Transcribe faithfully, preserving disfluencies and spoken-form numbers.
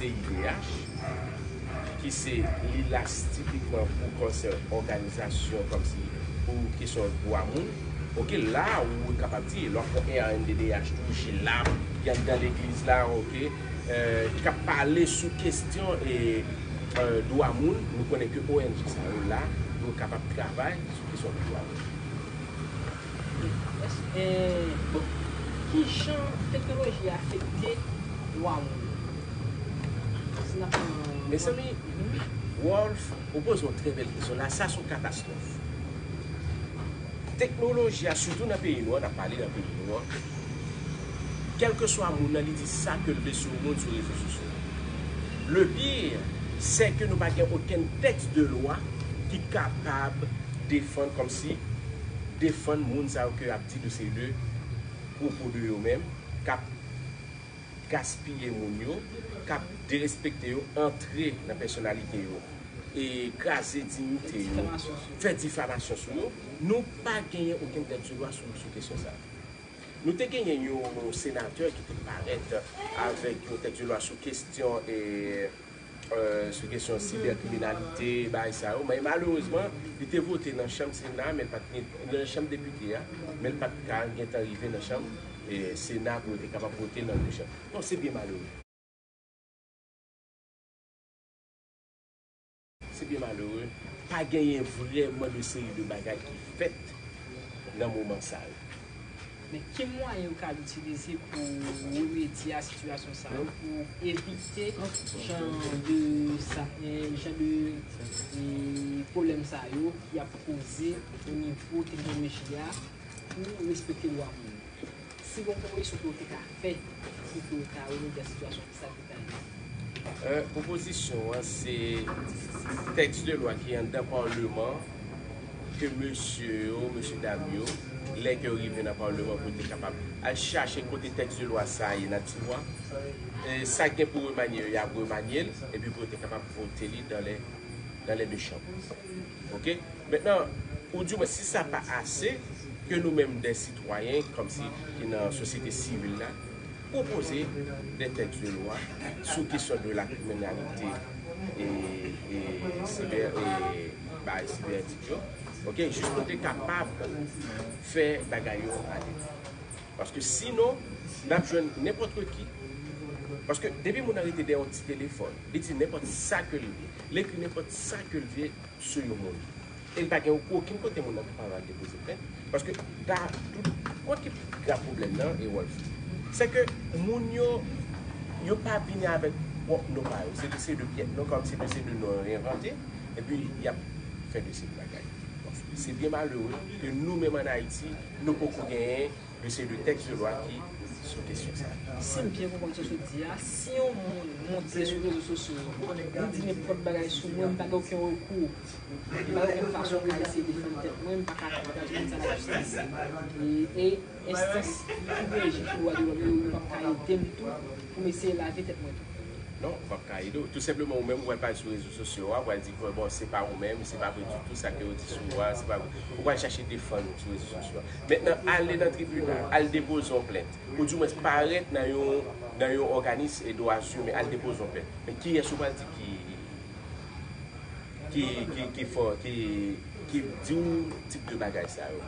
I D H, ki se lilas tipikman pou konsèy òganizasyon kòmsi pou kesyon dwa moun. Oke, la ou kapab di, lè w pran R N D D H tou, Jilap, ki anndan legliz la, oke, eh, ki ap pale sou kesyon e, eh, dwa moun. Nou konnen ke O N G sa yo la, yo kapab travay sou kesyon dwa moun. Èske, eh, bon, ki jan teknoloji a afekte dwa moun? Si n ap pran Mezanmi, Wolf, ou poze yon trè bèl kesyon la, sa se yon katastwòf. Teknoloji a, sitou nan peyi nou an, n ap pale nan peyi nou an, kèlkeswa moun nan, li di sa ke l vle sou moun sou rezo sosyo. Le pire, c'est que nou pa gen okenn tèks de lwa ki kapab defann, kòmsi, defann moun sa yo ke ap di de se de pwopo de yo menm, k ap gaspiye moun yo, k ap derespekte yo, antre nan pèsonalite yo, e kraze diyite yo, fè difamasyon sou yo. Nou pa genyen okenn tèks de lwa sou, sou kesyon sa. Nou te genyen yon senatè ki te parèt avèk yon tèks de lwa sou kesyon, e, eh, sou kesyon sibèkriminalite, bagay sa yo. Men malerezman, li te vote nan chanm Sena, men l pa t gen, nan chanm depite a, men l pa t ka gentan rive nan chanm, eh, Sena pou yo te kapab vote nan de chanm. Bon, se byen malere. Se byen malere. Pa genyen vrèman de seri de bagay ki fèt nan moman sa yo. Men ki mwayen yo ka itilize pou remedye a sitiyasyon sa yo, pou evite jan de sa, eh, jan de, eh, pwoblèm sa yo ki ap poze o nivo teknoloji a pou respekte dwa moun? Si gon pwopozisyon ke w te ka fè pou ke w ta remedye a sitiyasyon, ki sa l te ka ye? Eh, pwopozisyon an, se tèks de lwa ki anndan Palman an, ke mesye yo, mesye dam yo, lè ke yo rive nan Palman an, pou yo te kapab al chache kote tèks de lwa sa a ye nan tiwa. E sa gen pou remanye yo, y ap remanye l, epi pou yo te kapab vote li dans les, dans les deux chambres. Oke? Mentnan, ou di mwen, si sa pa ase, ke nou menm de sitwayen, kòmsi ki nan sosyete sivil la, pwopoze de tèks de lwa sou kesyon de la kriminalite e, e sibè, e bay sibètik yo. Oke, jis pou te kapab fè bagay yo ale. Paske sinon, n ap jwenn nenpòt ki. Paske depi moun nan rete dèyè yon ti telefòn, li di nenpòt sa ke l vle, l ekri nenpòt sa ke l vle sou yon moun. E l pa gen okenn kote moun nan kapab al depoze plent. Paske da, tout, konn ki pi grav pwoblèm nan, e Wolf, se ke moun yo, yo pa vini avèk pwòp non pa yo. Se de, se de pyèt non, kòm se de, se de non yo envante, epi y ap fè de seri bagay. Bon, se byen malere ke nou menm ann Ayiti, nou poko genyen de seri de tèks de lwa ki sou kesyon sa. Si m byen konprann sa w sot di a, si yon moun monte sou rezo sosyo yo, li di nenpòt bagay sou mwen, m pa gen okenn rekou, m pa gen okenn fason pou m eseye defann tèt mwen, m pa ka angaje moun sa lajistis. E, e enstans ki rejim ki dwa de lòm yo, yo p ap ka ede m tou pou m eseye lave tèt mwen tou. Non, ou p ap ka ede w. Tou senpleman, ou menm, ou pral pale sou rezo sosyo a, ou pral di ke, bon, se pa ou menm, se pa vre ditou, sa ke yo di sou ou a, se pa vre. Ou pral chache defann ou sou rezo sosyo a. Mentnan, ale nan tribinal, al depoze yon plent. Ou di mwens parèt nan yon, nan yon òganis e dwa imen, al depoze yon plent. Men kiyès ou pral di ki, ki, ki, ki fò, ki, ki di w tip de bagay sa yo?